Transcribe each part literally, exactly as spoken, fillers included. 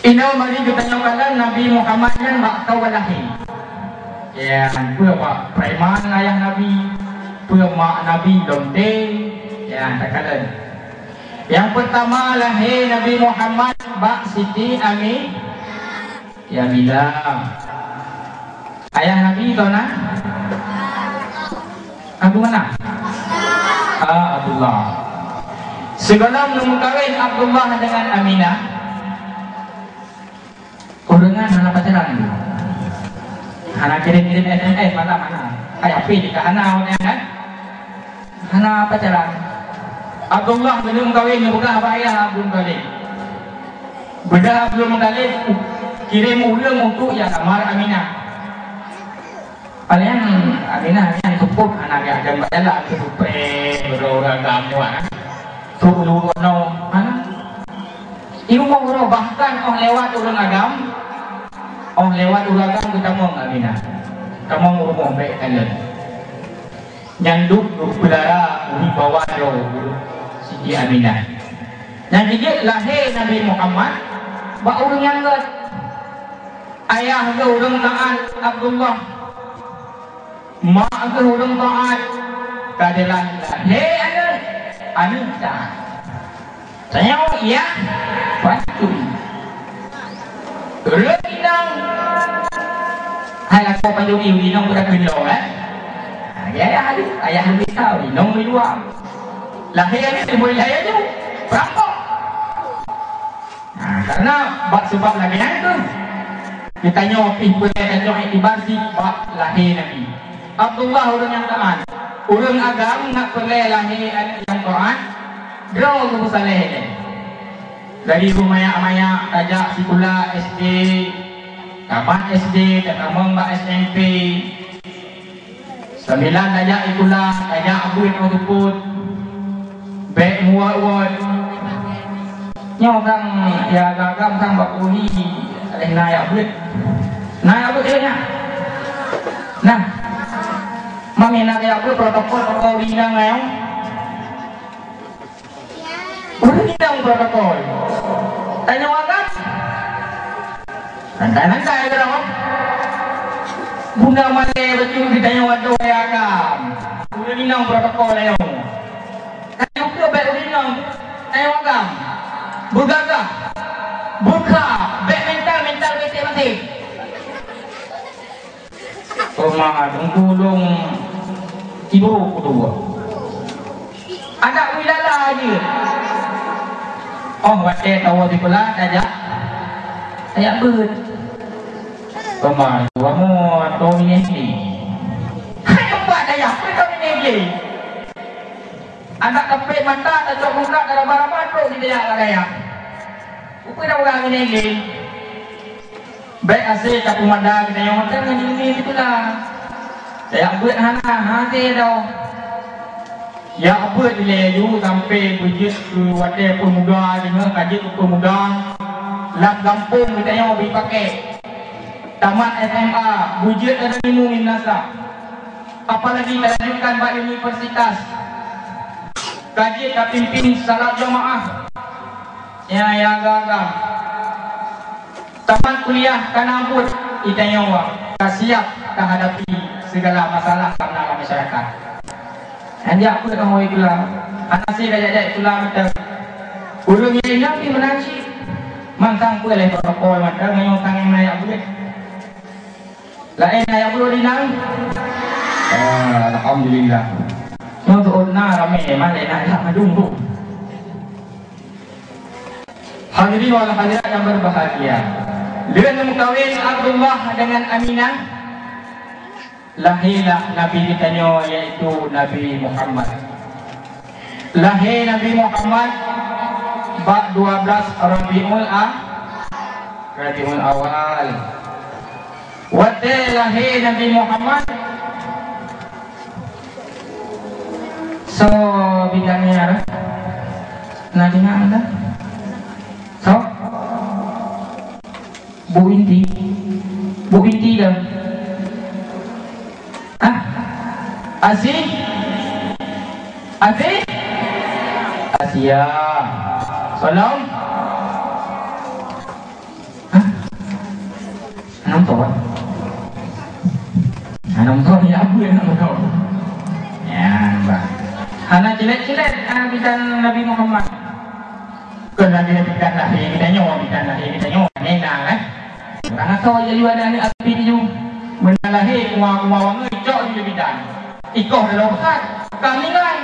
Inoe mari geutanyoe kalon Nabi Muhammad nyan bak kawan lahé. Ya, peue bak preman ayah Nabi, peue mak Nabi lonte, ya, takalon. Nyang peurtama lahé Nabi Muhammad bak Siti Ami-, ya, Aminah. Ayah Nabi toh na? Abu mana? Ah, Abdullah. Sigohlom neumeukawen Abdullah dengan Aminah, ureueng nyan hana pacaran. Hana kirim-kirim S M S malam hana. Hai, H P jih ka hana awaknyan kan? Hana pacaran. Abdullah geuneuem kawen neupeugah bak ayah Abdul Muthalib. Beudôh Abdul Muthalib kirém ureueng untuk jak lamar Aminah. Paléng Aminah nyan seupôt hana geujak bak jalan, keu supré, beudôh ureueng agam nyoe, ha. Trok lurôh nyoe, ha. Di rumoh uroe, bahkan óh lewat ureueng agam, óh lewat ureueng agam geutamong Aminah. Tamong u rumoh bèk kalon. Nyan duek geupeulara wibawa droe Siti Aminah. Nyan jijeuet lahé Nabi Muhammad bak ureueng nyang göt. Ayah geuh ureueng taát Abdullah. Mak geuh ureueng taát. Ka dilah-, lahé aneuk, aneuk taát. Tanyoe, ya, pantun. Ureueng inong. Hai lakoe pantun, ureueng inong budak keunoe, eh? Ha, ya, ya, aduh, ayah lebih tahu, inong di luar. Lahé aneuk, boleh lahé aneuk. Perampok. Nah, karena bak sebab lagèe nyan tu, geutanyoe pih peureulèe tanyoe iktibar sit bak lahé Nabi. Abdullah ureueng nyang taát. Ureueng agam nak peureulèe lahé aneuk nyang taát, droe geupeusaléh ilèe. Dari rumoh manyak-manyak tajak sikula S D, tamat S D, tatamong bak S M P. Sambilan tajak sikula, tajak beuet ngon seupôt. Bèk muwot-wot. Nyoe kang, ya, agam-agam kang bak puri, lé na jak beuet. Na jak beuet, ya, nyan. Nah. Mami na jak beuet protokol, protokol di na nyoe. Ureueng inong protokol. Tanyoe agam. Santai-santai keudroe. Guna malèe bacut geutanyoe adoe agam. Ureueng inong protokol tanyoe. Tanyoe keu bèk ureueng inong. Tanyoe agam. Beugagah. Beukha. Bèk mental-mental maséng-maséng. Peumahat, Teungku Long Ibu keudua. Adak wilala jeuet. Oh, watèe tawoe sikula, tajak, tajak beuet. Peumahat, dua mo, atau minyeuk lé. Hai, empat dayah, peue tau minyeuk lé? Adak tapék mata, tacok muka, taraba-raba, trok di dayah, dayah. Peue tau minyeuk lé? Bèk aséng tapeumada geutanyoe mantong ngon ileumèe sikula. Jak beuet hana, hase dong. Jak beuet ilèe laju sampoe beujeuet keu watèe peumuda, jinoe ka jeuet keu peumuda. Lam gampông geutanyoe bri pakèk. Tamat S M A, beujeuet tada ilmu madrasah. Apalagi talanjutkan bak universitas. Ka jeuet tapimpin salat jeumaáh. Ya, ya, agam-agam. Tamat kuliah ka na buet, geutanyoe ka siap tahadapi sigala masalah ka na lam masyarakat. Nyan jak beuet ngon sikula. Hana aséng tajak-jak sikula mantong. Ureueng nyang inong pih meunan cit. Mantong peue lé protokol mantong ngon nyang tangai na jak beuet. Laén na jak beuet di nan? Ah, alhamdulillah. Nyoe teuôt na ramè, malèe na jak madum tu. Hadirin wal hadirat yang berbahagia. Lheueh neumeukawen Abdullah dengan Aminah, lahé lah Nabi geutanyoe, yaitu Nabi Muhammad. Lahé Nabi Muhammad bak dua belas Rabiul A-, Rabiul Awal. Watèe lahé Nabi Muhammad, soe bidannya? Na deungö anda? Soe? Bu Inti. Bu Inti dah. Ah? Asi? Asi? Asia. Salam. Hah? Nonton? Hana nonton, ya, apa yang nonton? Ya, bah. Hana cilet-cilet, ah, bidan Nabi Muhammad. Kon lagèe bidan lahé geutanyoe, bidan lahé geutanyoe. Nena, eh? Urang asoe jih laju ada aneuk Abi jih. Meunan lahé, kuma-kuma wangeue, cok jih bidan. Ikoh dalam pesat, ka meninggai.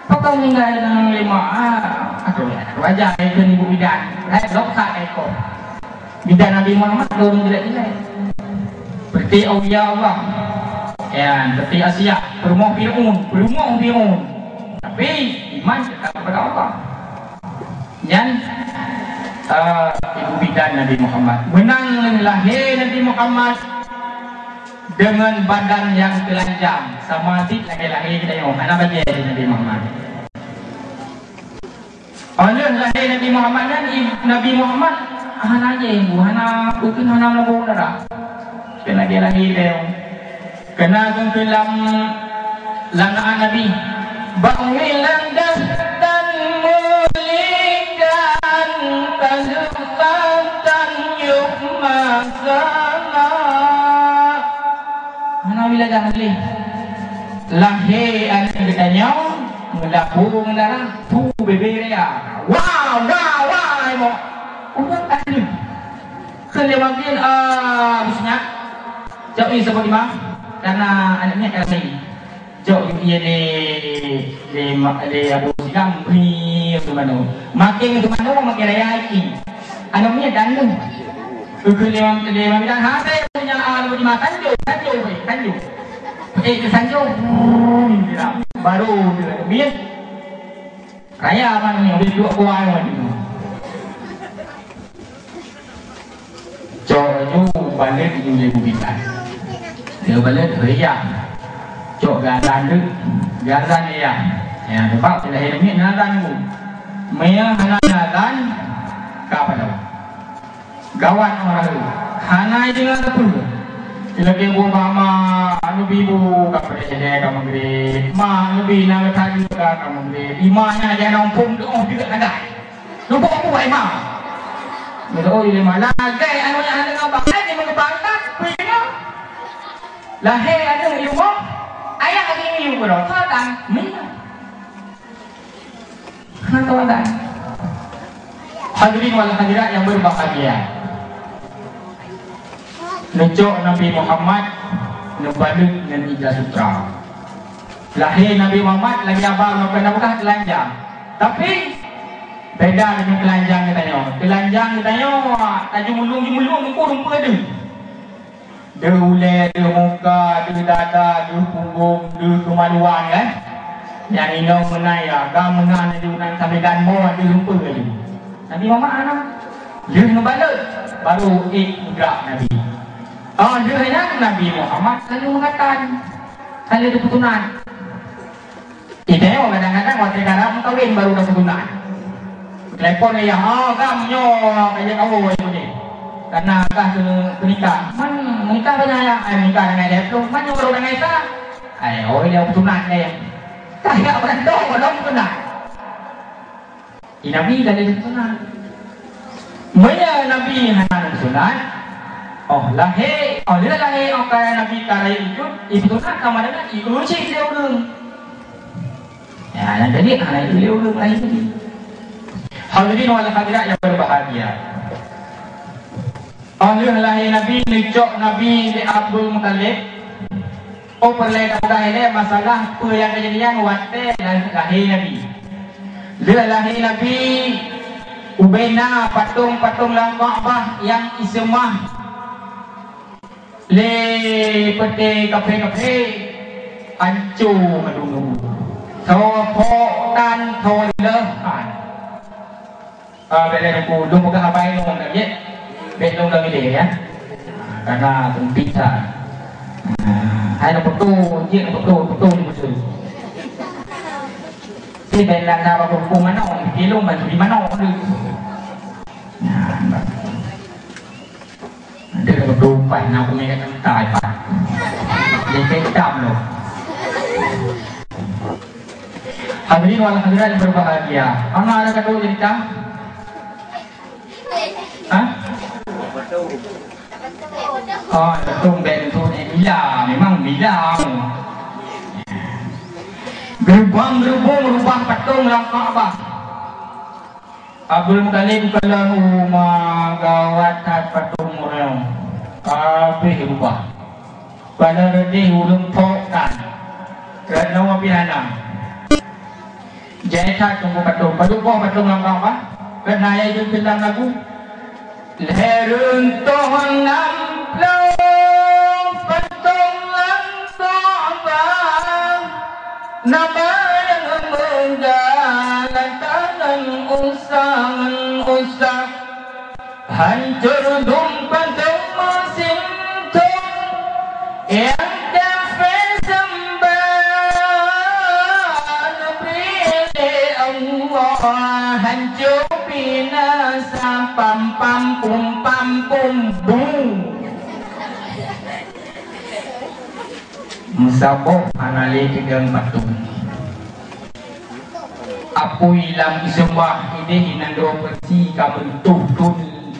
Pakon meninggai nyang lima, ah, aduh, ya, aduh, aja, eh, keu ibu bidan. Hai, lok sak, eh, kok. Bidan Nabi Muhammad turun jelek-jelek. Seperti aulia Allah. Ya, seperti Asia, peurumoh Fir'aun, peurumoh Fir'aun. Tapi, iman tetap kepada Allah. Nyan, eh, ibu bidan Nabi Muhammad. Meunan lahé Nabi Muhammad, deungon badan nyang teulanjang, sama cit lagèe lahé geutanyoe, hana bajèe lé Nabi Muhammad. Óh lheueh lahé Nabi Muhammad nyan, i-, Nabi Muhammad hana jeuet, hana peue kheun, hana meulabô darah. Keu lagèe lahé lé. Keunan keu lam, lam naan Nabi, bak wilan dan mulikan, tazubatan yukma sama. Hana wiladah lé. Lahé aneuk geutanyoe, meulabô ngon darah, su bebe raya. Wah, wah, wah, mo. Ureueng aneuk. Kheun lé makin, ah, bisnya. Cok ni sebut imam, karena aneuk nyan ka lahé. Cok yue lé, lé ma-, lé Abu Sigam, bri, Abu Mano. Makin Abu Mano, makin raya iki. Aneuk nyan dan tu. Keu lé ma-, lé ma-, dan hase punya, ah, Abu Sigam, tanjong, tanjong, weh, tanjong. Eh, ke tanjong. Hmm, dia. Baru dia. Biar. Raya mana ni, udah dua kuah mana ni. Cok nyoe balek nyoe lé bubitan. Dia balek riah. Cok gazan tu, gazan riah. Ya, sebab kita hidup ni gazan tu. Maya hana gazan, ka pada. Gawat orang tu. Hana dengan apa. Lagi buah mama, anu bibu, ka pada jadi ka maghrib. Ma, anu bina ka tadi ka maghrib. Imanya aja nampung tu, oh, tidak ada. Lupa aku, Pak Imam. Betul, lima. Lagèe anu nyang hana ngabang, lagèe meungeubang tak, Pak Imam. Lahé aneuk di rumoh, ayah lagi ngieng uroe, ka tan, minah. Hana tahu tan. Hadirin wal hadirat yang berbahagia. Neucok Nabi Muhammad, neubalek ngon ija sutra. Lahé Nabi Muhammad lagèe abang nyoe keunan beukah teulanjang. Tapi, beda deungon teulanjang geutanyoe. Teulanjang geutanyoe, tajumulong-jumulong, muka rumpun deuh. Deuh ulèe, deuh muka, deuh dada, deuh punggong, deuh keumaluan, kan? Nyang inong meunan ya, agam meunan laju nan sabe dan mo deuh rumpun laju. Nabi Muhammad hana. Lheueh neubalek, baru ék mudra Nabi. Oh, lheueh nyan Nabi Muhammad lalu meukatan. Ka lheueh geupeutunat. Ide, oh, kadang-kadang watèe karab meukawen baru ka peutunat. Telepon ayah, "Oh, gam nyoe, kajak kawoe nyoe." Karena kah keu peunikah. Man, menikah banyak ayah, ai menikah dengan dia tu. Man nyoe baru dengan Isa. Ai, oh, dia peutunat dia. Kah ya berantong, belum peutunat. Di Nabi ka lheueh sunat. Meunyoe Nabi hana sunat, oh lahé, oh lheueh lahé, oh ka Nabi ka rayeuk wujud, isunat sama dengan iucék lé ureueng. Ya, nyang jadi hana iucék lé ureueng lahé tadi. Hadirin wal hadirat yang berbahagia. Oh lheueh lahé Nabi, neucok Nabi lé Abdul Muttalib. Oh, peureulèe tapeugah ilèe masalah peue nyang keujadian watèe lahé Nabi. Lheueh lahé Nabi, ubé na patong-patong lam Ka'bah nyang iseumah lé peuté kafé-kafé, hanco mandum-mandum. Tho phok tan, tho lheueh tan. Ah, bèk lé Teungku, lôn peugah haba inong dah, jeuet. Bèk lôn dah mileh, ya. Karena sempit that. Ah, hai lôn peutoh, jeuet lôn peutoh, peutoh di musuh. Si bèk lôn dah bak huköm manok, di lôn ban di manok tu. Nah, Ada beutôi pat na kumé ka teuntèe pat. Jadi hitam tu. Hadirin wal hadirat yang berbahagia. Hana ada kata cerita? Ha? Oh, beutôi, beutôi, eh, mila, memang mila. Geurubah-geurubah rubah patong lam Ka'bah. Abdul Muthalib kalon uma gawat that patong meureueng. Habéh rubah. Padahai reudeh ureueng phok tan. Keunoe pih hana. Jai that teungku patong. Padub boh patong lam Ka'bah. Keuhai jeuet keu lam lagu. Lhèe reutôh nam plôh patong lam Ka'bah. Nama nyang meugah lam tangan usah-usah. Hancor dum padub meusintong nyang kafé seumbah, neubri lé Allah hancor binasa, pam pam pum pam pum bum. Meusaboh hana lé teudong patong. Apui lam iseumah idéh inan droe peusi ka meutuh thon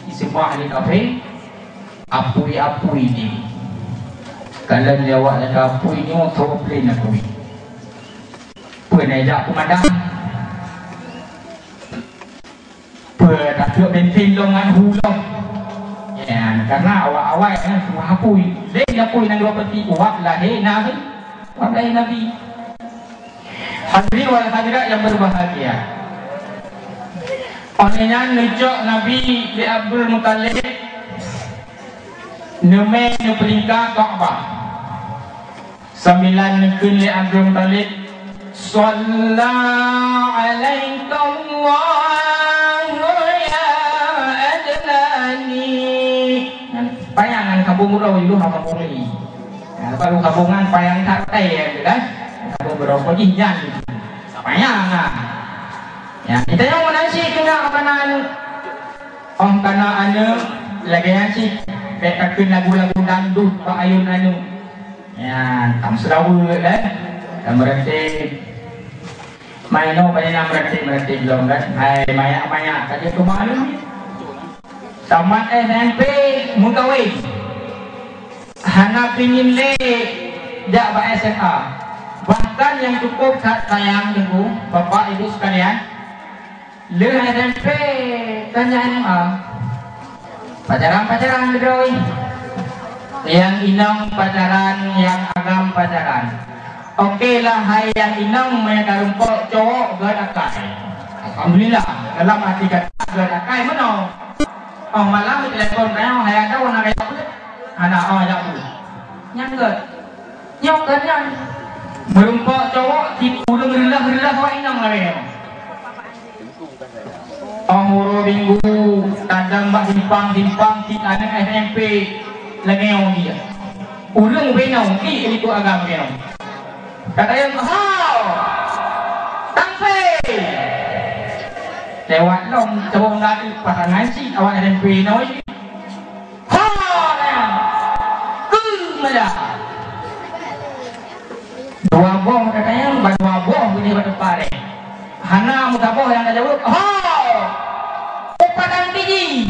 iseumah lé kafé. Apui-apui idéh. Kalon lé awak lagèe apui nyoe soe plén apui. Peue na jak peumandang. Peue takheun bensin lom ngon hu lom. Ya, karena awak-awak nyan seumah apui. Lé apui nyan dua peuti, uwak lahé Nabi. Uwak lahé Nabi. Hadirin wal hadirat yang berbahagia. Óh lheueh nyan neucok Nabi lé Abdul Muthalib neumè neupeulingka Ka'bah. Sambilan neukheun lé Abdul Muthalib, "Shalla 'alaikallahu ya Adnani." Panyang ngon kabông uroe, ilôn hana kabông lé. Nah, baru kabông nyan panyang that teuh, kan? Kabông uroe jih nyan. Panyang, ah. Ya, kita yang mana sih kena apa nan? Óh kana aneuk, lagèe nyan cit, bèk takheun lagu-lagu dangdut bak ayôn aneuk. Nyan, tam seulaweuet, eh. Tam meureuntèe. Mai nyoe, banyak nyang meureuntèe-meureuntèe lom, kan. Hai, manyak-manyak, ka jeuet keu maklum. Tamat S M P, meukawen. Hana pingin lé jak bak S M A. Bahkan nyang cukup that sayang teungku, Bapak Ibu sekalian, Lheueh S M P, tanya S M A. Pacaran-pacaran keudroe. Nyang inong pacaran, nyang agam pacaran. Oke lah, hai nyang inong, meunyo tarumpok cowok gét akai. Alhamdulillah, dalam hati gata gét akai meunoe. Oh, malam telepon kayong, hai ada warna kayak apa? Hana, oh, jak apa? Nyang gét. Nyoe ka nyan. Meurumpok cowok, cit ureueng reulah-reulah awak inong lagèe nyoe. Óh uroe Minggu, kadang bak simpang-simpang, cit aneuk S M P lagèe nyoe dia. Ureueng beuinong, cit likot agam lagèe nyoe. Kata yang, "Hao! Tangse!" Lewat lom, cowok nggak ada pasangan cit awak S M P nyoe. Ho, nyan! Keu meuda! Dua boh katanya, ban dua boh beudeh bak teumpat deh. Hana meusaboh nyang tajaweueb, "Ho! U Padang Tiji!"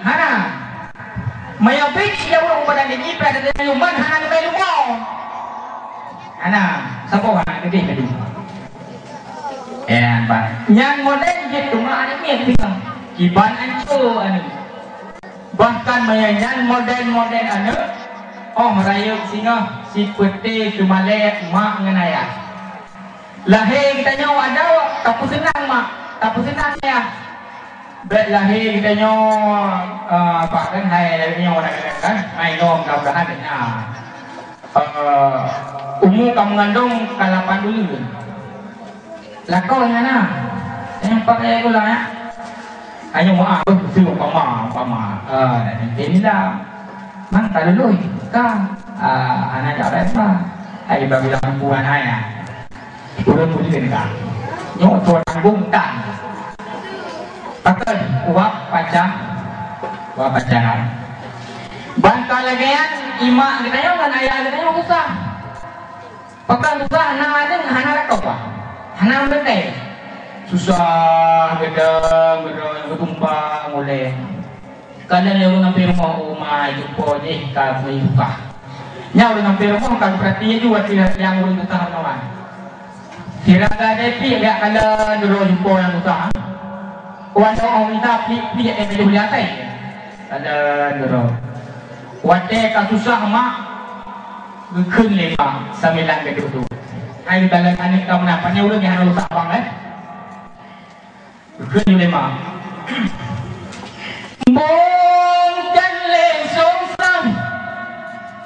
Hana. Meunyo bit jijaweueb "U Padang Tiji", pih ada tanyong, "Man hana leubeh lumoe?" Hana. Saboh hana geudeh tadi. Eh, ban. Nyan model jeuet teuma aneuk miet singoh. Kiban ancô aneuk. Bahkan meunyo nyan model-model aneuk, óh rayeuk singoh sipeuté seumalée mak ngon ayah. Lahé geutanyoe ada tapeuseunang mak, tapeuseunang ayah. Bèk lahé geutanyoe, eh, apa kan, hai lahé nyoe kan, hai nyoe mudah-mudahan, nah. Eh, umu ka meungandong ka lapan buleuen. Lakoe hana. Nyang pakai gula, ya. Hanya maaf, beuh, beuh, umpama, umpama. Ah, dan inilah. Mang ka lulus, ka. Ah, anak cak rasa. Hai, bagi lampu anak, ya. Ureueng buleuen ka. Nyoe tuan tanggung tan. Pakon uap pacah, uap pacaran. Ban ka lagèe nyan, imak geutanyoe ngon ayah geutanyoe susah. Pakon susah, na aneuk hana lakoe, hana meureuntèe. Susah, geudong, geudong, geutumpang ulèe. Kalon lé ureueng sampai rumoh, oh ma, jumpa jih ka meuibuka. Nyan ureueng sampai rumoh ka geupeurati laju watèe nyang ureueng tutoh nyoe. Sira gadée pih jak kalon droe jumpa nyang tutoh. Wan oh mita plik-plik eh laju lé atai. Kalon droe. Watèe ka susah mak geukheun lé mak sambilan geuduek-duek. Hai kalon aneuk ka meunan, pane ureueng nyang hana susah bang eh. Geukheun lé mak. Bungkon lé songsang,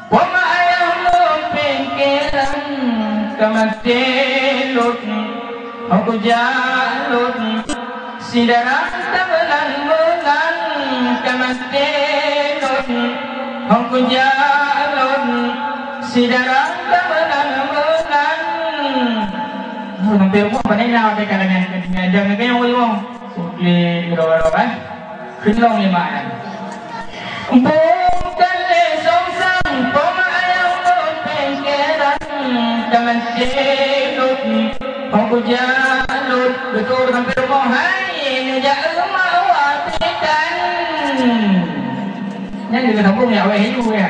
poma ayah lôn pingkeran ka maté lôn, hok jak lôn, sidara tameulan-meulan ka maté lôn, hok jak lôn, sidara tameulan-meulan. Sampai rumoh pane na watèe kalangan keudeungan jangan keu nyang uroe. Sukli geuroe-roe eh. Keunong lima nyan. Bungkon lé songsang, poma ayah lôn pingkeran, ka maté lôn, hok jak lôn, beutôi sampai rumoh hai, neujak rumoh awak pikan. Nyan geusambông ya weh yu ya.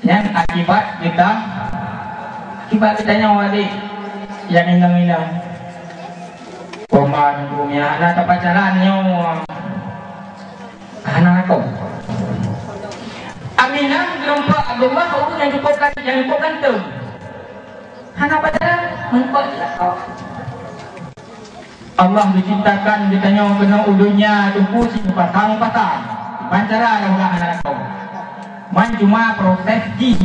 Nyan akibat geuta, akibat geutanyoe adik nyang inong-inong. Poma nunggu nyan hana tapacaran nyoe. Hana lakoe. Aminah geureumpok Abdullah ureueng nyang cukup kan, nyang cukup ganteng. Hana pacaran, meureumpok lakoe. Allah geuciptakan geutanyoe keunoe u donya teungku sibeupasang-pasang. Ban cara dah ulah aneuk lakoe. Man cuma proses jih.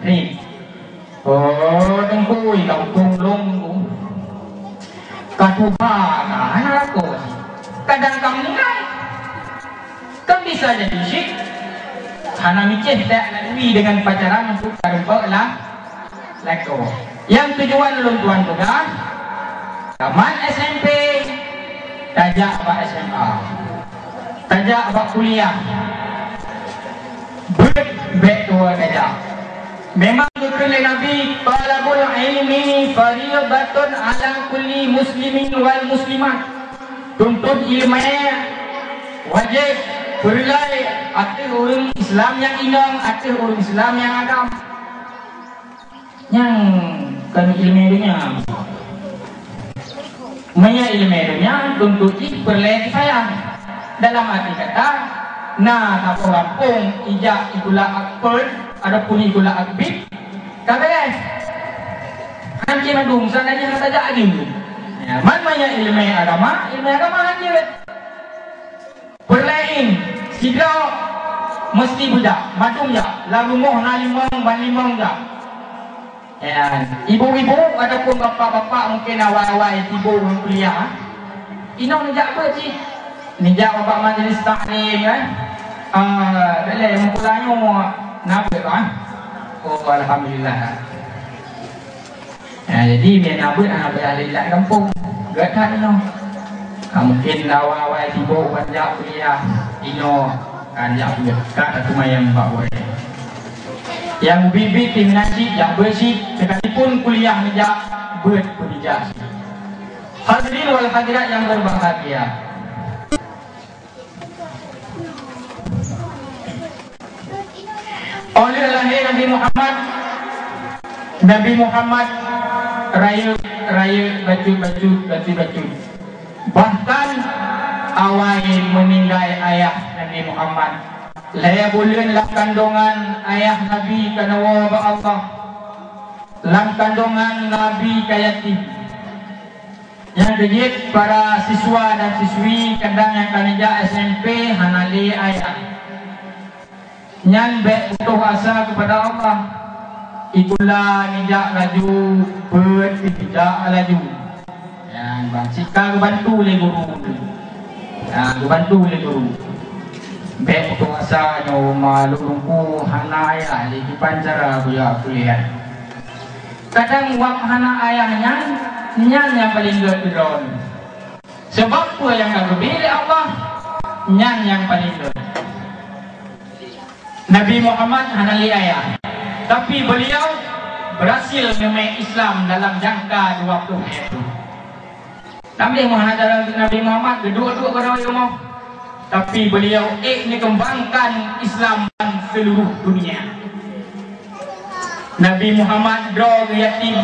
Ri. Oh, teungku, i gampông lôn teungku. Ka tuha na aneuk lakoe. Kadang ka meuninggai. Kan bisa jadi cit hana micéh tak lalui dengan pacaran untuk tarumpok lah lakoe. Yang tujuan lôn tuan peugah, tamat S M P, tajak bak S M A, tajak bak kuliah, beuet bèk tuwoe tajak. Memang geukheun lé Nabi, "Thalabul ilmi fariidatun ala kulli muslimin wal muslimat." Tuntut ileumèe wajéb peureulèe ateueh ureueng Islam nyang inong, ateueh ureueng Islam nyang agam. Nyang kon ileumèe donya. Meunyoe ileumèe donya, tuntut jih peureulèe kifayah. Dalam arti kata, na saboh gampông ijak itulak akpeuen ataupun itulak akbit, ka bèrèh. Hanjeuet mandum, sana jih hana tajak lagi. Ya, man meunyoe ileumèe agama, ileumèe agama hanjeuet. Peureulèe, sidroe meuseuti beujak, mandum jak, lam rumoh na limong, ban limong jak. Ya, ibu-ibu ataupun bapak-bapak mungkin awai-awai sibok ngon kuliah. Inong neujak beuet cit. Neujak bak majlis taklim kan. Ah, daleh meukulah nyoe na beuet kan. Oh, alhamdulillah. Ha, jadi biar na beuet hana payah lé lam gampông. Gét that inoe. Ha, mungkin awai-awai sibok ban jak kuliah, inoe kan jak beuet. Ka teuma nyang bak ureueng. Nyang ubit-ubit pih meunan cit jak beuet cit, sekalipun kuliah neujak beuet pun neujak cit. Hadirin wal hadirat yang berbahagia. Óh lheueh lahé Nabi Muhammad, Nabi Muhammad rayeuk, rayeuk, bacut, bacut, bacut, bacut. Bahkan awai meuninggai ayah Nabi Muhammad, lhèe buleuen lam kandongan ayah Nabi ka neuwoe bak Allah. Lam kandongan Nabi ka yatim. Nyang keujeuet para siswa dan siswi kadang nyang ka neujak S M P hana lé ayah. Nyan bèk putôh asa keupada Allah. Ikula neujak laju, beuet neujak laju. Nyan ban cit ka geubantu lé guru. Nyan geubantu lé guru. Bèk putôh asa nyoe ma lôn teungku hana ayah lé kiban cara buya kuliah. Kadang wab hana ayah nyan, nyan nyang paleng gét keudroe. Sabab peue nyang ka geubri lé Allah, nyan nyang paleng gét. Nabi Muhammad hana lé ayah, tapi beliau berhasil neumè Islam dalam jangka dua ploh lhèe thôn. Nabi Muhammad, Nabi Muhammad geuduek-duek keudroe rumoh. Tapi beliau ék neukeumbangkan Islam bak seuluruh dunia. Nabi Muhammad droe geuh yatim.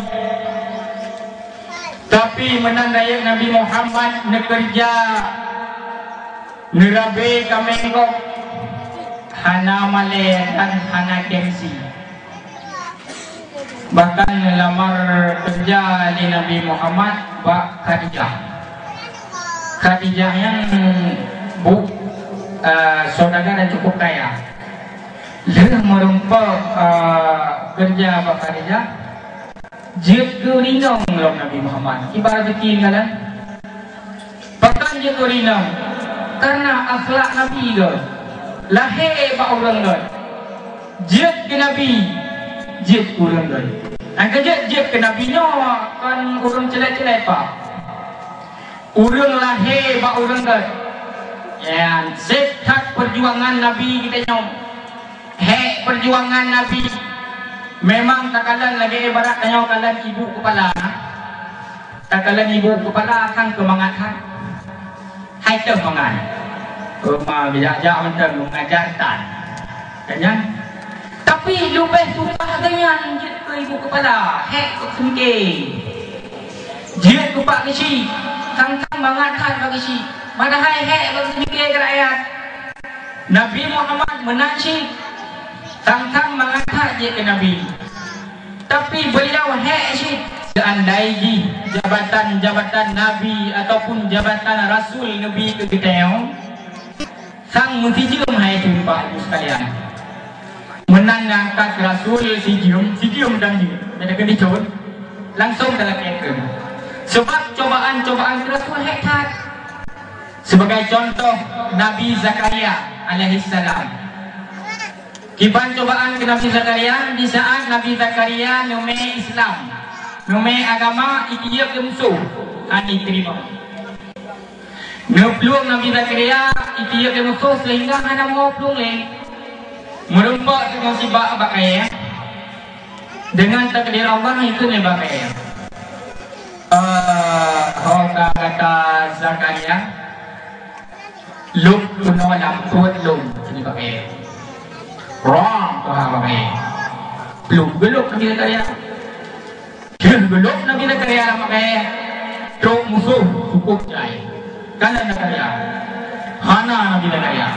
Tapi meunan rayeuk Nabi Muhammad neukeureuja, neurabe kaméng gob, hana malée dan hana gengsi. Bahkan neulamar keureuja lé Nabi Muhammad bak Khadijah. Khadijah nyan bu, eh, saudagar nyang cukup kaya. Lheueh meurumpok, eh, keureuja bak Khadijah, jeuet keu inong lom Nabi Muhammad. Kiban raseuki nyan. Pakon jeuet keu inong? Karena akhlak Nabi geuh. Lahé bak ureuëng geuh. Jeuet keu Nabi, jeuet keu ureuëng geuh. Nyang keu jeuet, jeuet keu Nabi nyoe kon ureuëng ceulet-ceulet, Pak. Ureuëng lahé bak ureuëng geuh. Nyan, seb that peujuangan Nabi geutanyoe. Hék peujuangan Nabi. Memang takalon lagée ibarat tanyoe kalon ibu keupala. Takalon ibu keupala kan keumangat that. Hai teuh mangat. Teuma geujak-jak mantong mengajar tan. Kan nyan? Tapi leubeh susah geuh nyan jeuet keu ibu keupala, hék bak seumike. Jeuet keu pak geuchik, sang-sang mangat that bak geuchik. Padahai hék bak seumike keu rakyat. Nabi Muhammad meunan cit, sang-sang mangat that jeuet keu Nabi. Tapi beliau hék cit, seandai jih jabatan-jabatan Nabi ataupun jabatan Rasul neubi keu geutanyoe, sang meusijeuem hai teungku Pak Ibu sekalian. Meunan neuangkat Rasul sijeuem, sijeuem dan jeuet. Beda keu dicon, langsung talakée keu. Sebab cobaan-cobaan keu Rasul hék that. Sebagai contoh, Nabi Zakaria alaihissalam. Kiban cobaan keu Nabi Zakaria, di saat Nabi Zakaria neumé Islam, neumé agama, itiyeuk lé musoh, hana jiteurimong. Neuplueng Nabi Zakaria, itiyeuk lé musoh sehingga hana mo plueng lé. Meurumpok teungoh sibak bak kayée. Dengan takdir Allah, ikheun lé bak kayée. Eh, ho ka gata Zakaria, lôb peunoh lam pruet lôn, kheun lé bak kayée. Rong, Tuhan bak kayée. Lôn geulôb Nabi Zakaria. Lheueh geulôb Nabi Zakaria lam bak kayée, trok musoh cukôp jai. Kalon Zakaria. Hana Nabi Zakaria.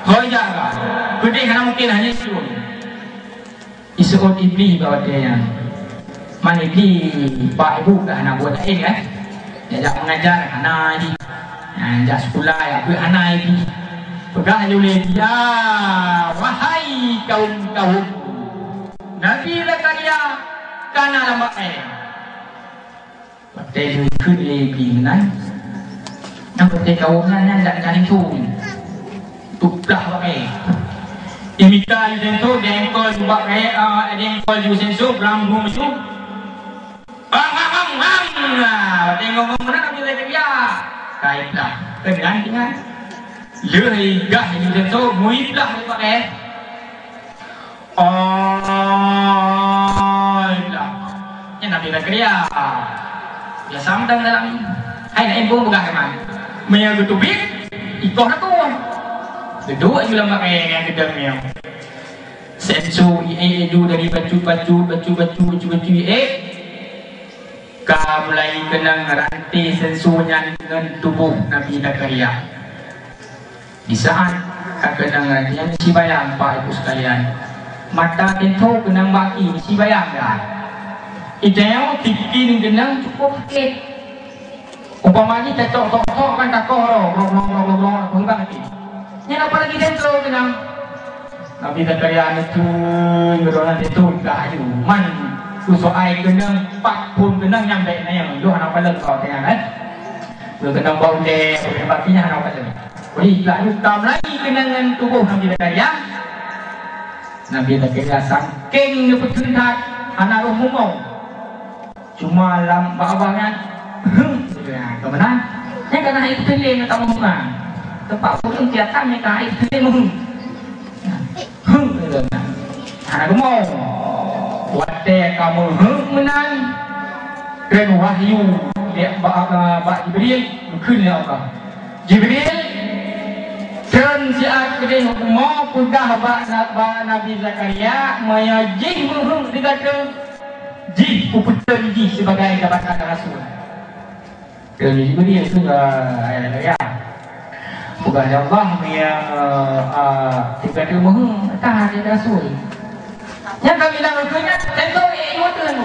Hôi jak ka. Keudeh hana mungken hana jiteurimong. Iseuôt Iblih bak watée nyan. Man Iblih, Pak Ibu dah hana buet laén kan? Jak, jak mengajar hana jih. Nah, jak sekolah jak buet hana jih. Peugah lé Iblih, "Ya, wahai kaum-kaum, Nabi Zakaria ka na lam bak kayée." Watée geukheun lé Iblih meunan, nyang watée kawöm nyan, nyan dak na linto. Tuplah bak kayée. Imita linto, dengkol ju bak kayée, ah, dengkol ju senso, bram brum ju. Bang, bang, bang, bang. Nah, watée ngomong meunan, Nabi Zakaria. Ka iplah. Keunan, keunan. Lheueh igah ju senso, muiplah bak kayée. Oi, lah. Nyan Nabi Zakaria. Biasa mantong dalam. Hai, nak impung peugah teuma. Meunyoe geuteubiet, ikoh takue. Geuduek ju lam bak kayée nyan geudong nyoe. Senso, iék ju dari bacut-bacut, bacut-bacut, bacut-bacut, iék. Ka mulai keunong ranté senso nyan ngon tuboh Nabi Zakaria. Di saat ka keunong ranté nyan, meusibayang, Pak Ibu sekalian. Mata teuntô keunong bak ie, meusibayang dah. Itanyoe tikin keunong cukup sakét. Umpama jih tacok tok-tok kan takoh roh, rong, rong, rong, rong, rong, rong, rong, rong. Nyan apalagi teuntô keunong. Nabi Zakaria neuteuntô, nyoe droeneuh teuntô ka aju. Man, keu soai keunong, pat phon keunong nyang bèk na nyang lôn hana kalon keu awak nyan, eh. Lôn keunong bak ulèe, bak nyan hana kalon. Jadi, laju tam lagi keunong ngon tuboh Nabi Zakaria. Nabi Zakaria sangkéng neupeutheun that, hana roh mumong. Cuma lam bak abang nyan, "Heuh," keu meunan. Nyan ka na hai teuntèe meutamong meunan. Teumpat ureueng tiep tam nyan ka hai teuntèe meuheuh. "Heuh," keu meunan. Hana geumong. Watèe ka meuheuh meunan, kheun wahyu lé bak, bak Jibril, geukheun lé Allah. "Jibril, Treun siat keudeh rumoh peugah bak na-, bak Nabi Zakaria, meunyoe jih meuheuét di gata, jih kupeuteun jih sibagai jabatan rasul. Treun Jibril keu Zakaria. Peugah, "Ya Allah, meunyoe, ah, di gata meuheuét, ka jadi rasul." Nyang ka bilang keu nyan, teuntèe ié imeung teuh.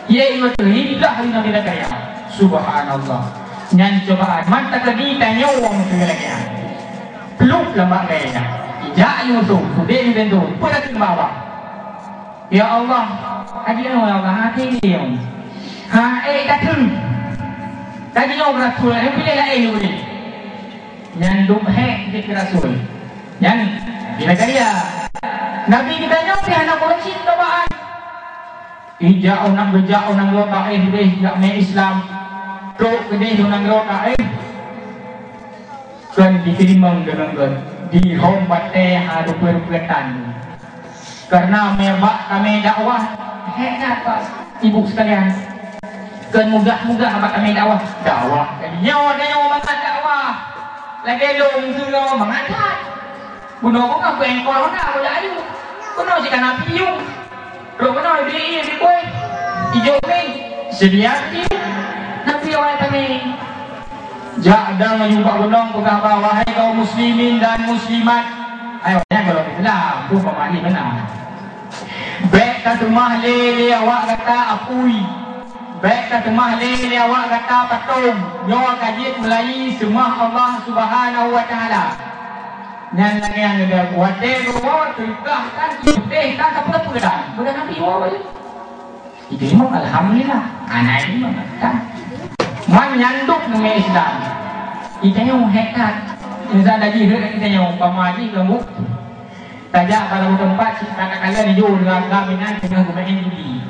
Ié imeung teuh, iblah lé Nabi Zakaria. Subhanallah. Nyan cobaan. Mantong ka di tanyoe ureueng lagèe nyan. Pluek lam bak kayèe nyan. Ijak Yusuf, udép di pintoe, peue takheun bak Allah? "Ya Allah, aji nyoe ya Allah, hati dia. Ha, eh, takheun. Aji nyoe rasul, eh, pilih laén ureueng." Nyan duek hék jeuet keu rasul. Nyan Nabi Zakaria. Nabi geutanyoe pih hana kureueng cit cobaan. Ijak u nanggroe, geujak u nanggroe Taif deh, jak mé Islam. Trok keudeh u nanggroe Taif. Kon jiteurimong deungon gét. Dihom batèe hana rupeue-rupeue tan. Karena meubak tamé dakwah, hék that, Pak, Ibu sekalian. Kon mudah-mudah bak tamé dakwah. Dakwah. Nyoe, nyoe mangat dakwah. Lagèe lôn sidroe mangat that. Bunoe bunga keu éngkol hana, bola ayu. Bunoe jih kana piyu. Trok bunoe di, di kueh. Ijo kuning. Seudia pih. Nabi awai tamé. Jak dang aju bak gunong peugah bak, "Wahai kaum muslimin dan muslimat." Ayo, nyan golom Islam, tu peumaklum beuna. "Bèk taseumah lé, lé awak gata apui. Bèk taseumah lé, lé awak gata patong. Nyoe ka jeuet meulayeue seumah Allah Subhanahu wa Taala." Nyan lagèe nyang geuda watèe geuwoe teuka kan, teuka kan, sapeue-sapeue dan. Bukan Nabi woe. Itu memang alhamdulillah. Anak ini memang kan. Man nyanduk nama Islam. Itu yang hebat. Misal dah jihad kita yang umpama haji kamu. Tajak pada tempat, katakanlah di jauh dengan kami nanti tengah gumain judi.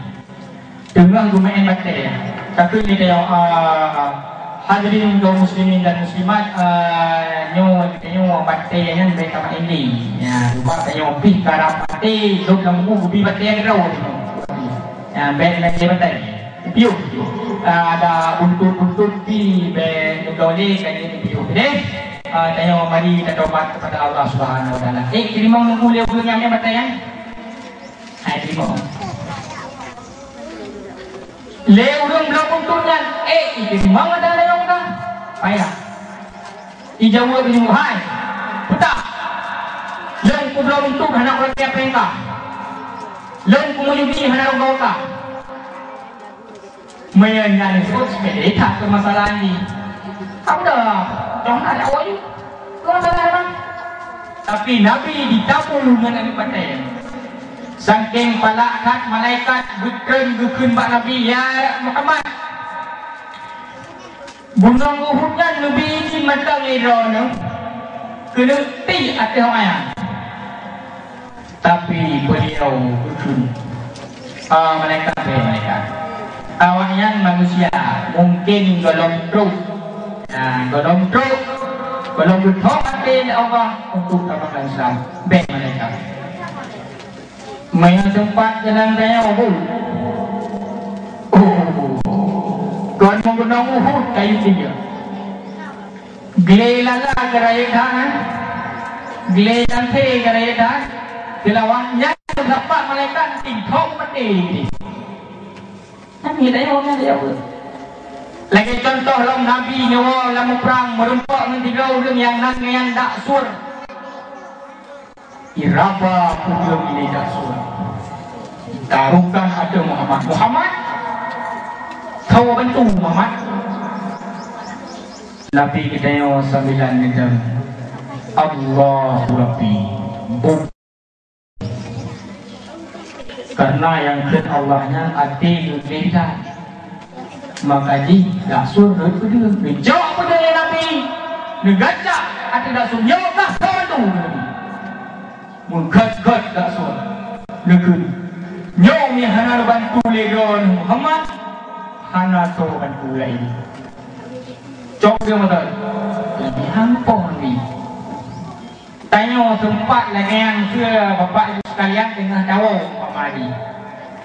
Teungoh geumeu'en batèe. Tapi ni tayong, ah, hadirin kaum muslimin dan muslimat, ah, nyoe, nyoe batèe nyan bèk tameu'en lé. Ya, sebab tanyoe pih karab batèe, lôn lam buku geubi batèe keudroe. Ya, bèk lagèe batèe. Piôh. Ah, ada buntut-buntut pih bèk keudroe lé, kan piôh. Jadi, ah, tanyoe mari tatobat kepada Allah Subhanahu Wa Taala. Eh, teurimong nunggu lé ureueng nyang batèe nyan. Hai teurimong. Lé ureueng bloe buntut nyan, "Eh, i teurimong ata layong ka?" Payah. Ijaweueb nyoe, "Hai, peue teuh? Lôn kubloe buntut hana kulakèe péng ka. Lôn kumeujudi hana lôn goe ka." Meunyoe nyan disebut sepele that permasalahan jih. Ka mudah, dong na dakwah jih. Dong na dakwah. Tapi Nabi jitabu ngon aneuk batèe. Sangkéng palak that malaikat geutreun geukheun bak Nabi, "Ya Muhammad, gunong Uhud nyan neubi izin mantong lé droeneuh keuneuk tiek ateueh awaknyan." Tapi beliau geukheun, "Ah, malaikat, eh, malaikat. Awaknyan manusia, mungkin gohlom trok. Nah, gohlom trok, gohlom geuthob até lé Allah untuk agama Islam." Bèk malaikat. Meunyoe teumpat jalan raya, oh. Oh. Kon meugunong Uhud kayu tiga. Glé lala geurayeuk that, eh? Glé janté geurayeuk that, eh? Teulawan nyan sapat malaikat tingkong maté. Nyan hidayah, nyan hidayah. Lagèe contoh lom Nabi nyoe lam muprang meurumpok ngon tiga ureueng nyang nan nyan dak sur. Iraba pudeung ilée dak sur. Tarukan ateueh Muhammad. Muhammad, kawa bantu Muhammad. Nabi geutanyoe sambilan ngeudong, "Allahu Rabbi." Bum. Karena nyang kheun Allah nyan até geugleh that. Maka jih dak sur rhot peudeueng. Neujok peudeueng lé Nabi. Neugacak ateueh dak sur. Nyoe kah soe bantu Nabi? Meugét-gét dak sur. Neukheun, "Nyoe nyang hana neubantu lé droeneuh Muhammad, hana soe bantu laén." Cok dia mata. Jadi hampoh ni. Tanyoe seumpat lagèe nyan keu Bapak Ibu sekalian teungoh dawa umpama jih.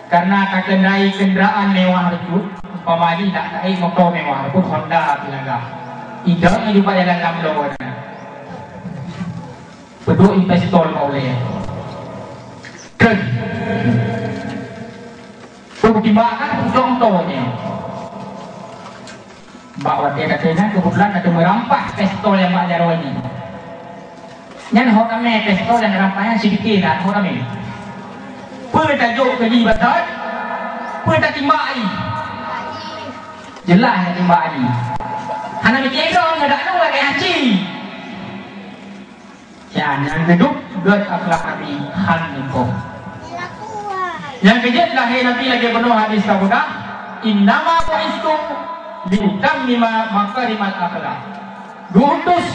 Karena takendai kendaraan mewah tersebut, umpama jih dak taék moto mewah tersebut, Honda Pilaga. Idong jumpa jalan lam lorong. Peuduek pistol bak ulèe. Treun. Peue timbak kan contoh nyoe. Bak watèe gata nyan keubeutulan gata meurampas pistol nyang bak jaroe nyoe. Nyan ho ramè pistol nyang rampas nyan sipike that ho ramè. Peue tajok keu jih batat? Peue tatimbak jih? Jeulaih tatimbak jih. Hana mikir droe nyoe dak nu lagèe aci. Nyan, nyang keudua, gèt akhlak Nabi han leumpah. Nyang keujeuet lahé Nabi lagèe bunoe hadis ka peugah, "Innama bu'istu liutammima makarimal akhlak." Geuutus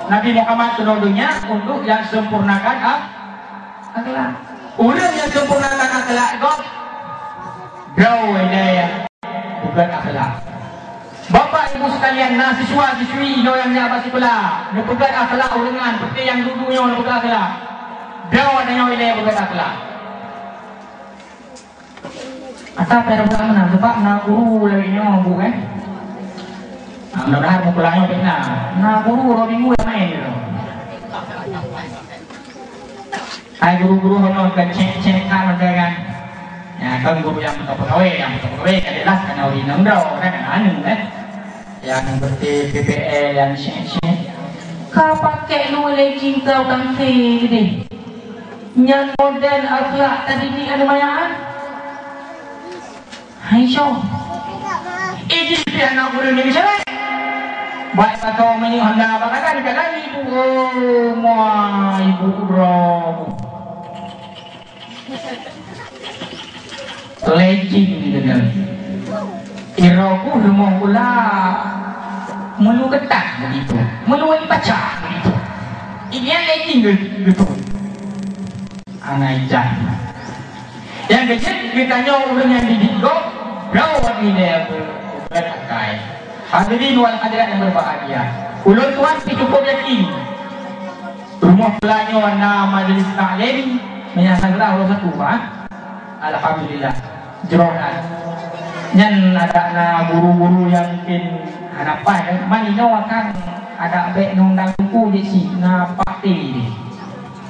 Nabi Muhammad keunoe donya untuk nyang sempurnakan ak-, akhlak. Ureueng nyang sempurnakan akhlak gob, droe ilèe peugèt akhlak. Bapak Ibu sekalian, na siswa-siswi inoe nyang jak bak sikula, neupeugèt akhlak ureueng nyan, peue nyang dudu nyoe neupeugèt akhlak. Droe tanyoe ilèe peugèt akhlak. Ata payah peugah meunan, sabab na guru lagèe nyoe, Bu, eh. Ah, mudah-mudahan meukulah nyoe pih na. Na guru dua minggu nyang main gitu. Hai guru-guru honoh kan cek-cek kan ada kan. Ya, kan guru nyang beutôi pegawai, nyang beutôi pegawai kan jelas kan ori nang droe kan anu kan. Nyang beutôi P P L, nyang cek-cek. Ka pakai lu lagi kau kan deh. Nyan model akhlak tadidik anu mayaan. Hai, Syok. Idin pih aneuk ureueng nyang cewek. Baik atau meunyoe hana bak kanan, kanan ibu, oh, ma, ibu droe. Lejing dengan. Iroku rumoh kula meulu ketat begitu. Meulu dipaca begitu. Ini yang lejing gitu. Aneuk ijah. Nyang keujeuet geutanyoe ureueng nyang didik gob, droe ilèe beu-, beureukat akai. Hadirin wal hadirat nyang berbahagia. Ulôn tuan pih cukup yakin. Rumoh kula nyoe na majlis taklim, meunyo hana salah uroe Sabtu, ha? Alhamdulillah. Jroh na. Nyan adak na guru-guru nyang mungkin hana paih, man inoe kan adak bèk neundang teungku jih si na Pak T deh.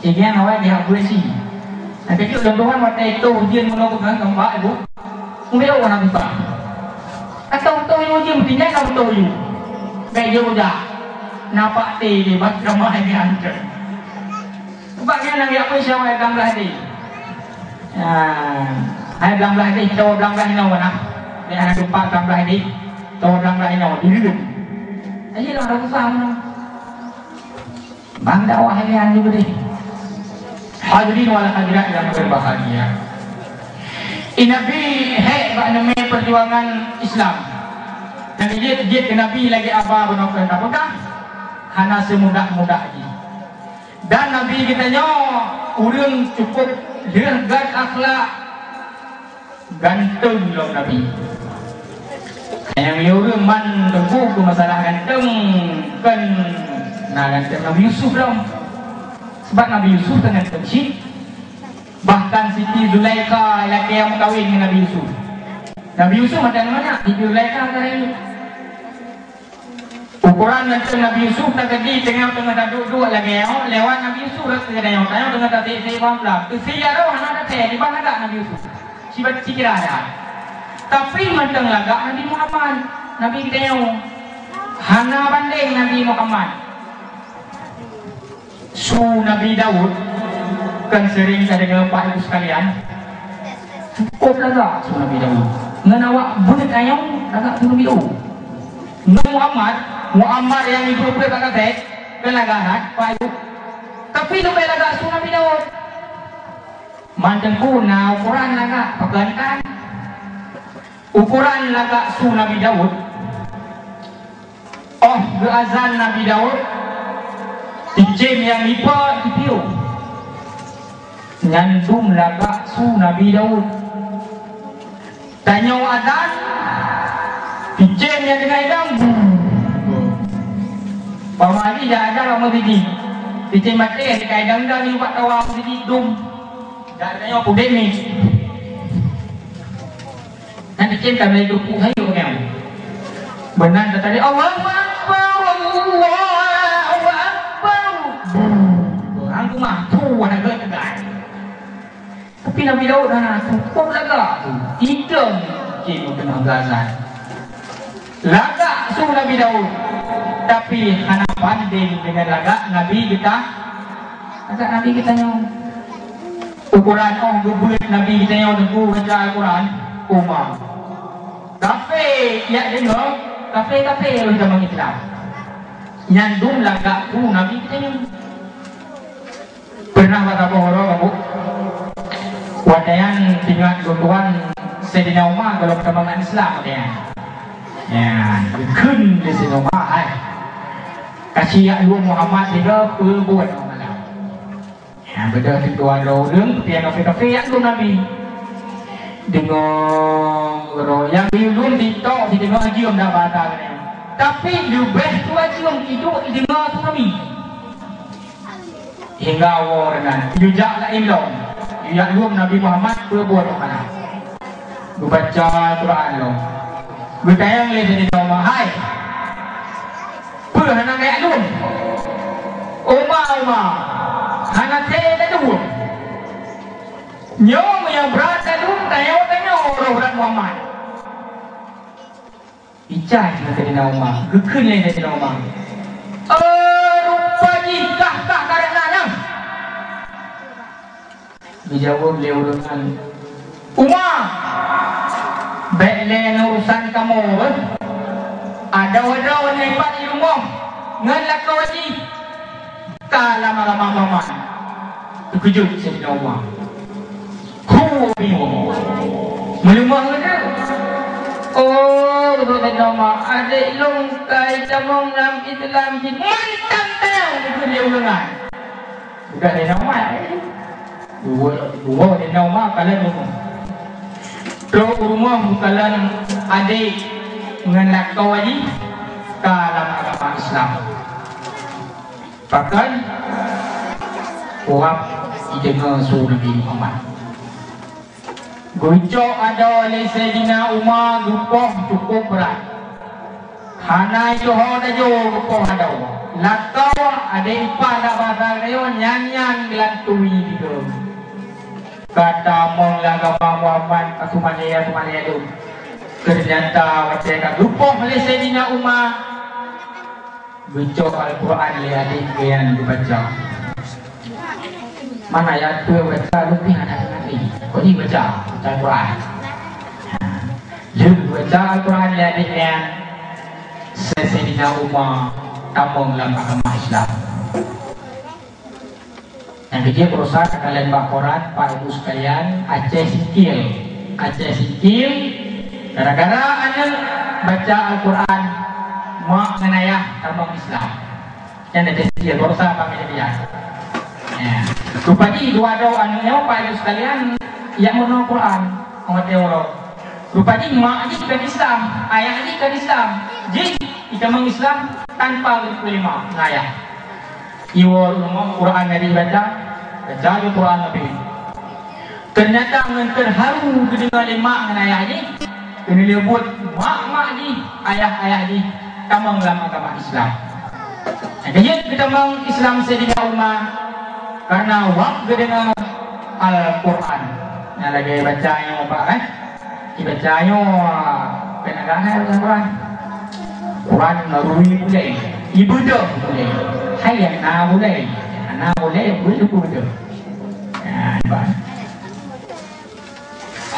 Ingat awai jihak beureusi. Nyang keujeuet lôn tuan watèe toh ujeuen meunurot keu kambak, Ibu. Mulia warna buta. Atau toh ujeuen tinggai ka beutôi ujeuen. Bèk jeuet ujak. Nampak teh di bak ramai ni hancur. Sebab nyan nyang yak pun syawai blang blah di. Ya. Hai blang blah di, tawa blang blah inoe nah. Bèk hana tumpah blang blah di. Tawa blang blah inoe di leuleum. Ayolah, dah usah. Bang dakwah nyan juga deh. Hadirin wal hadirat yang berbahagia. I Nabi hék bak neumè perjuangan Islam. Dan jeuet, jeuet keu Nabi lagèe haba bunoe keu tapeugah, hana seumudah-mudah jih. Dan Nabi geutanyoe ureueng cukup lheueh gèt akhlak. Ganteng lom Nabi. Nyang yue ureueng man teungku keu masalah ganteng, kon na ganteng Nabi Yusuf lom. Sebab Nabi Yusuf kan ganteng cit. Bahkan Siti Zulaikha lakèe nyang meukawen ngon Nabi Yusuf. Nabi Yusuf mantong manyak, Siti Zulaikha ka rayeuk. Ukoran ganteng Nabi Yusuf teukeudi teungoh-teungoh taduek-duek lagèe nyoe, lewat Nabi Yusuf rasa geutanyoe, tanyoe teungoh tasé-sé bak blang. Teusie jaroe hana tasé, diban lagak Nabi Yusuf. Sibat sikira ada. Tapi mantong lagak Nabi Muhammad, Nabi geutanyoe. Hana bandeng Nabi Muhammad. Su Nabi Daud, kan sering tadeungoe Bapak Ibu sekalian, cukôp lagak su Nabi Daud. Ngon awak buet ayong lagak su Nabi Daud. Ngon Muhammad, Muhammad nyang ibu-ibu bak kaset, kan lagak that, Pak Ibu. Tapi leubeh lagak su Nabi Daud. Man teungku na ukoran lagak, pakon kan? Ukoran lagak su Nabi Daud. Óh geuazan Nabi Daud, cicém nyang ipa jipiôh. Nyan dum lagak su Nabi Daud. Tanyoe azan, cicém nyang deungon idong, buu. Pamali dah azan bak meuseujid. Cicém maté deungon idong-idong nibak tawa meuseujid dum. Dak tanyoe pudek ni. Nanti cinta dari grup saya orang. Benar tadi Allahu Akbar, Allahu Akbar. Buu. Buu. mah, tu hana geuteugah. Tapi Nabi Daud hana, tu, tu lagak tu. Idong cit meukeunong gazan. Lagak su Nabi Daud, tapi hana bandeng deungon lagak Nabi geuta-, lagak Nabi geutanyoe. Ukuran óh geubeuet Nabi geutanyoe teungku baca Al-Quran, Umar. Kafé jak deungoe, kafé-kafé lôn tamong Islam. Nyan dum lagak su Nabi geutanyoe. Pernah bak saboh uroe, Bu? Watèe nyan teuingat lôn tuan Saidina Umar gohlom tamong Islam watèe nyan. Ya, geukheun lé Saidina Umar, hai. Ka siyak lôn Muhammad sidroe peubuet ngon malam. Ya, beudôh teuka droe ureueng, pian kafé-kafé jak lôn Nabi. Deungoe uroe nyang geuyue lôn ditok sideungoe jeuem dak basa keunan. Tapi leubeh dua jeuem iduek deungoe su Nabi. Hingga woe nyan, yue jak laén lom. Yue jak lom Nabi Muhammad peubuet meukanan. Geubaca Quran lom. Geutanyong lé Saidina Umar, "Hai, peue hana kajak lom? Umar, Umar, hana thèe tajak lom. Nyoe meunyoe brat tajak lom, tanyoe-tanyoe roh brat Muhammad." Ica cit Saidina Umar, geukheun lé Saidina Umar, "Oh, rupa jih kah-kah karena nyan." Geujaweueb lé ureueng nyan, "Umar, bèk lé nyan urusan kamoe beuh. Adoe-adoe nyan pat di rumoh ngon lakoe jih." Ka lama-lama mamat. Teukeujot Saidina Umar. Hu, bingung. Meuleumah ngon dia. Oh, kheun Saidina Umar, adék lôn ka jitamong lam Islam cit mantong tayang keu dia uleungan. Udah Saidina Umar. Dua, dua Saidina Umar kalon rumoh. Trok u rumoh meukalon adék ngon lakoe jih ka lam agama Islam. Pakon? Uap jideungoe su Nabi Muhammad. Geucok adoe lé Saidina Umar geupoh cukup brat. Hana jiteuho tajok geupoh adoe. Lakoe adék ipar dak basa geutanyoe nyan-nyan geulantui di gob. Ka tamong lam agama Muhammad, asumanèe-asumanèe lom. Teunyata watèe ka geupoh lé Saidina Umar, geucok Al-Quran lé adék geuh nyan geubaca. Mana ya, peue baca, leubeh hana ngerti. Kok jibaca, baca Al-Quran. Lheueh geubaca Al-Quran lé adék nyan, Saidina Umar tamong lam agama Islam. Nyang keujeuet baroesa takalon bak koran, Bapak Ibu sekalian, Aceh Singkil. Aceh Singkil, gara-gara aneuk baca Al-Quran, mak ngon ayah tamong Islam. Nyan Aceh Singkil, baroesa bak kejadian. Ya. Rupajih dua droe aneuk nyoe, Bapak Ibu sekalian, jak meurunoe Quran, watèe uroe. Rupajih mak jih kon Islam, ayah jih kon Islam. Jih jitamong Islam tanpa geuteurimong lé mak ngon ayah. Iwoe u rumoh Quran Nabi baca, baca lé Quran Nabi. Teunyata ngon teuharu geudeungoe lé mak ngon ayah jih, keuneulheueh buet mak-mak jih, ayah-ayah jih tamong lam agama Islam. Nyang keujeuet geutamong Islam Saidina Umar, kareuna wak geudeungoe Al-Quran. Nyang lagèe baca nyoe, Pak, eh? Ibaca nyoe, keunaga na baca Quran. Quran ngon rui bulèe, ibeudôh bulèe. Hai nyang na bulèe, nyang na bulèe, bulèe ibeudôh. Nah, nampak.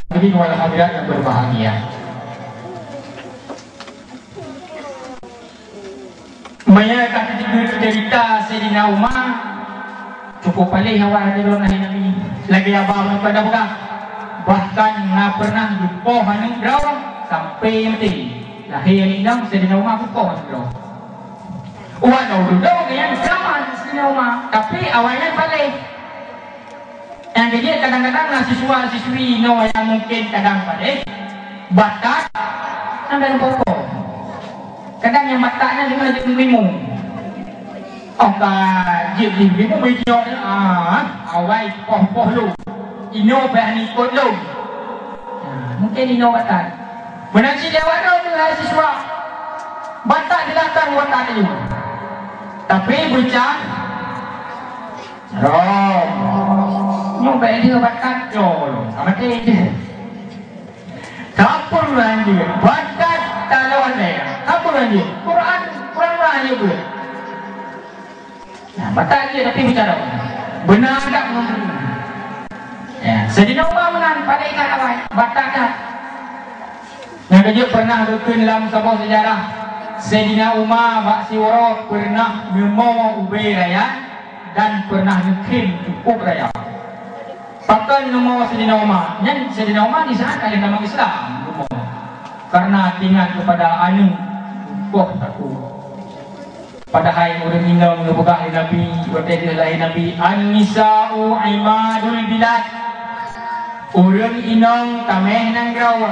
Hadirin wal hadirat yang berbahagia. Meunyoe ka teudeungoe ceurita Saidina Umar, cukup paléh awak nyan lôn lahé Nabi. Lagèe haba meunyoe ka peugah, bahkan na pernah geupoh aneuk droe sampai maté. Lahé aneuk inong Saidina Umar geupoh aneuk droe. Walaupun droe nyan zaman Saidina Umar, tapi awak nyan paléh. Nyang keujeuet kadang-kadang na siswa-siswi inoe nyang mungken kadang paléh, batat, sampai lupa-lupa. Kadang nyang batat nyan deungoe jeuet meurimu. Oh ka jeuet meurimu, meunyoe, ah, awai poh-poh lôn. Inoe bèk ikot lôn. Nah, mungken inoe batat. Meunan cit lewat droe tu hai siswa. Batat di latang batat nyoe. Tapi beucah Roh Nyoe bèk lheueh batat col, ka maté jih. Sapeue ureueng jih, batat taloe lé. Sapeue ureueng jih, Quran, Quran ureueng jih beuet. Nah, batat jih tapi bicara. Beuna that ngon beuna. Ya, Saidina Umar meunan, padahai ka awai, batat that. Nyang ka jeuet pernah geukheun lam saboh seujarah, Saidina Umar bak siuroe pernah neumo ubé raya dan pernah neukhém cukôp raya. Pakon neumo Saidina Umar? Nyan Saidina Umar di saat ka lheueh tamong Islam neumo. Karena teuingat keupada aneuk, boh takue. Padahai ureueng inong geupeugah lé Nabi, watèe geuh lahé Nabi, "An-nisa'u imadul bilad." Ureueng inong tamèh nanggroe.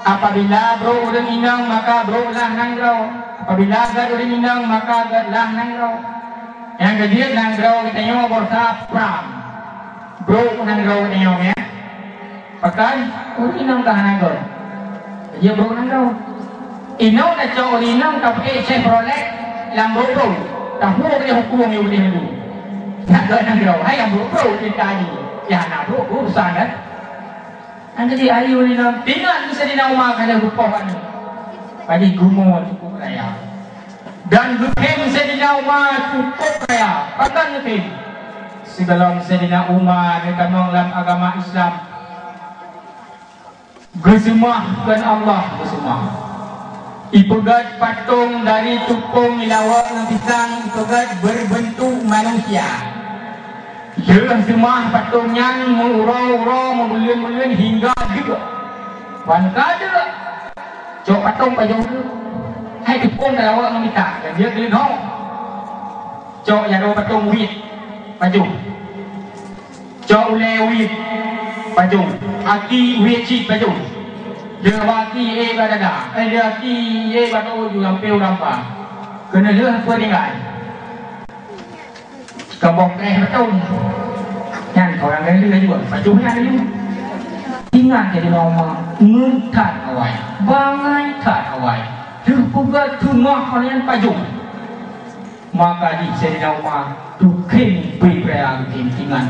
Apabila brôk ureueng inong, maka brôk lah nanggroe. Apabila gèt ureueng inong, maka gèt lah nanggroe. Nyang keujeuet nanggroe geutanyoe bôh sa prang. Brôk nanggroe geutanyoe, ya. Pakon? Ureueng inong ka hana gèt. Jeuet brôk nanggroe. Inong tacok ureueng inong tapeuék Chevrolet lam brôk-brôk. Tahu dia hukum yang boleh dulu. Tak gèt nanggroe. Hai yang brôk-brôk cerita ni. Ya, hana brôk, brôk besar kan? Nyang keujeuet hai ureueng inong, teuingat keu Saidina Umar ka lheueh geupoh aneuk. Padahai geumo cukôp raya. Dan geukhém Saidina Umar cukôp raya. Pakon geukhém? Sigohlom Saidina Umar neutamong lam agama Islam, geuseumah keu Allah, geuseumah. Ipeugèt patong dari tupông ilawok ngon pisang, ipeugèt beureubeuntôk manusia. Lheueh seumah patong nyan meu-uroe-uroe, meubuleuen-buleuen hingga deuk. Ban ka deuk, cok patong pajoh deuk. Hai tupông ilawok ngon pisang, dan dia keuleudong. Cok jaroe patong wit, pajoh. Cok ulèe wit, pajoh. Aki wit cit, pajoh. Dia bak aki, eh, bak dada. Eh, dia aki, eh, bak tahu juga, hampir urang pa. Keuneulheueh peue tinggai. Ka boh preh beutôi. Nyan ureueng laén laju, pajoh nyan laju. Ingat jadi lama, ngon that awai, bangai that awai. Lheueh peugah teuma nyan pajoh. Maka jih Saidina Umar tukhém bri raya geukhém, ingat.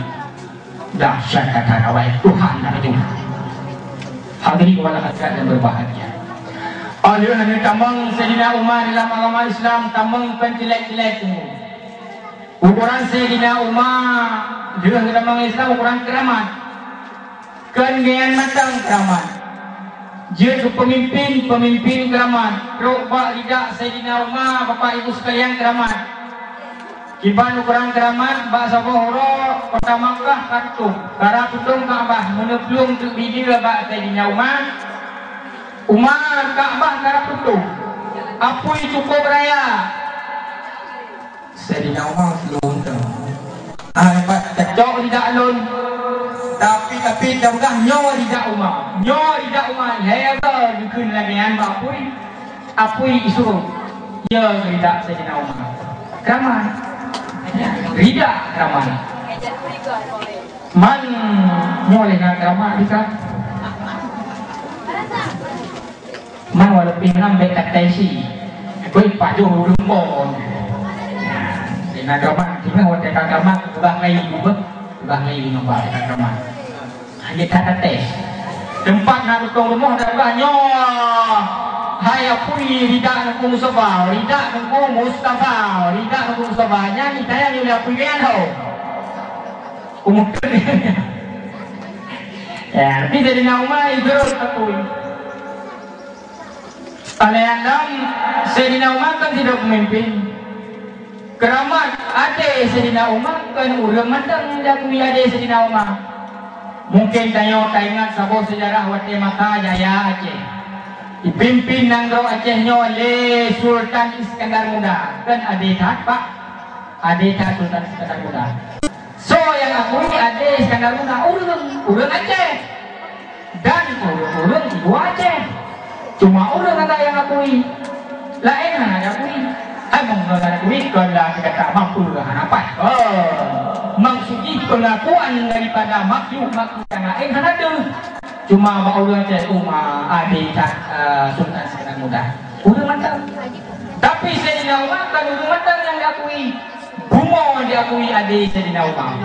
Dahsyat that awai, Tuhan na pajoh. Hadirin wal hadirat yang berbahagia. Óh lheueh neutamong Saidina Umar dalam agama Islam, tamong kon cilék-cilék teungku. Ukuran Saidina Umar lheueh geutamong Islam ukuran keuramat. Kon geuyan mantong keuramat. Jeuet keu peumimpén, peumimpén keuramat. Trok bak rida Saidina Umar, Bapak Ibu sekalian, keuramat. Kiban ukuran keuramat, bak saboh uroe kota Makkah ka tutôp. Ka rab tutong Ka'bah, meuneuplueng teuk bidé bak Saidina Umar. Umar, Ka'bah ka rab tutôp. Apui cukôp raya. Saidina Umar slow teuh. Ah, lepas tacok rida lôn. Tapi, tapi tapeugah nyoe rida Umar. Nyoe rida Umar. Lhèe ba geukheun lagèe nyan bak apui. Apui isuruh. Ya rida Saidina Umar. Keuramat. Rida keuramat. Man nyoe lé na keuramat bisa. Man walaupun nang bèk katai si, bèk pajoh ureueng bon. Di nanggroe man, singoh watèe ka gamak, peugah ngai ibu beuh, peugah ngai ibu nyoe bak nanggroe man. Hana that tes. Teumpat na tutong rumoh dak peugah nyoe. Hai apui, rida Teungku Mustafa, rida Teungku Mustafa, rida Teungku Mustafa. Nyan ditanyong lé apui nyan ho. Umur. Ya, tapi Saidina Umar itu apui. Alaihissalam, Saidina Umar kan sidroe peumimpin. Keuramat adé Saidina Umar kan ureueng mantong nyang diakui adé Saidina Umar. Mungken tanyoe taingat saboh seujarah watèe masa jaya Aceh. Ipimpin nanggroe Aceh nyoe lé Sultan Iskandar Muda. Kan adé that, Pak? Adé that Sultan Iskandar Muda. Soe nyang akui adé Iskandar Muda? Ureueng, ureueng Aceh. Dan ureueng-ureueng di luwa Aceh. Cuma ureueng saja nyang akui. Laén hana akui. Hai meunyoe hana akui, kon lah gata mampu hana pat. Oh. Maksud jih pengakuan daripada makhluk-makhluk nyang laén hana deuh. Cuma bak ureueng Aceh, uma adé that, eh, Sultan Iskandar Muda. Ureueng mantong. Tapi Saidina Umar kan ureueng mantong nyang diakui. Bumoe diakui adé Saidina Umar.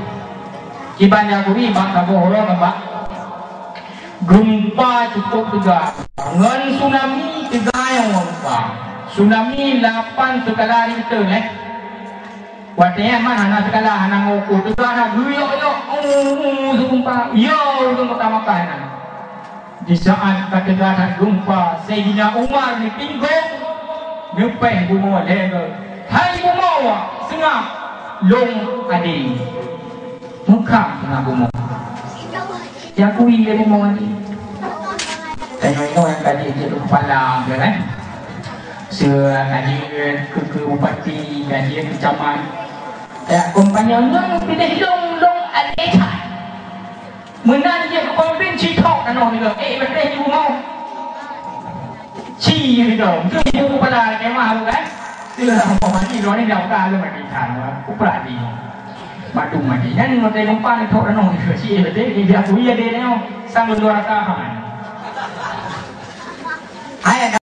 Kiban nyang kuri bak saboh uroe ngon bak geumpa cukup teuga. Ngon tsunami teuga nyang geumpa. Tsunami lapan skala Richter, eh. Watèe nyan man hana skala, hana nguku, teuga na geuyok-yok, uh, uh, geumpa. Yo, ureueng kota Makkah nyan. Di saat ka teuga that geumpa, Saidina Umar neupinggong, neupèh bumoe lé goe. "Hai bumoe, seungap, lôn adé." Meukham teungoh bumoe. Nyang kui lé bumoe nyan. Tanyoe-nyoe nyang ka jeuet keu keupala, kan? Seue ka jeuet keu, keu bupati, ka jeuet keu camat. Ya, kompanya nyoe piléh lôn, lôn adé that. Meunan jeuet keu pemimpin, cithok tanoh nyoe. Eh, beuteh di bumoe. Ci gitu. Mungkin ibu kepala kemah tu kan. Itulah apa mati, droe ni dah buka lu mati kan. Uprak di. Batu mati. Nyan mati gempa ni tok renung ni. Ci betul ni dia kuya dia ni. Sang dua rasa kan. Hai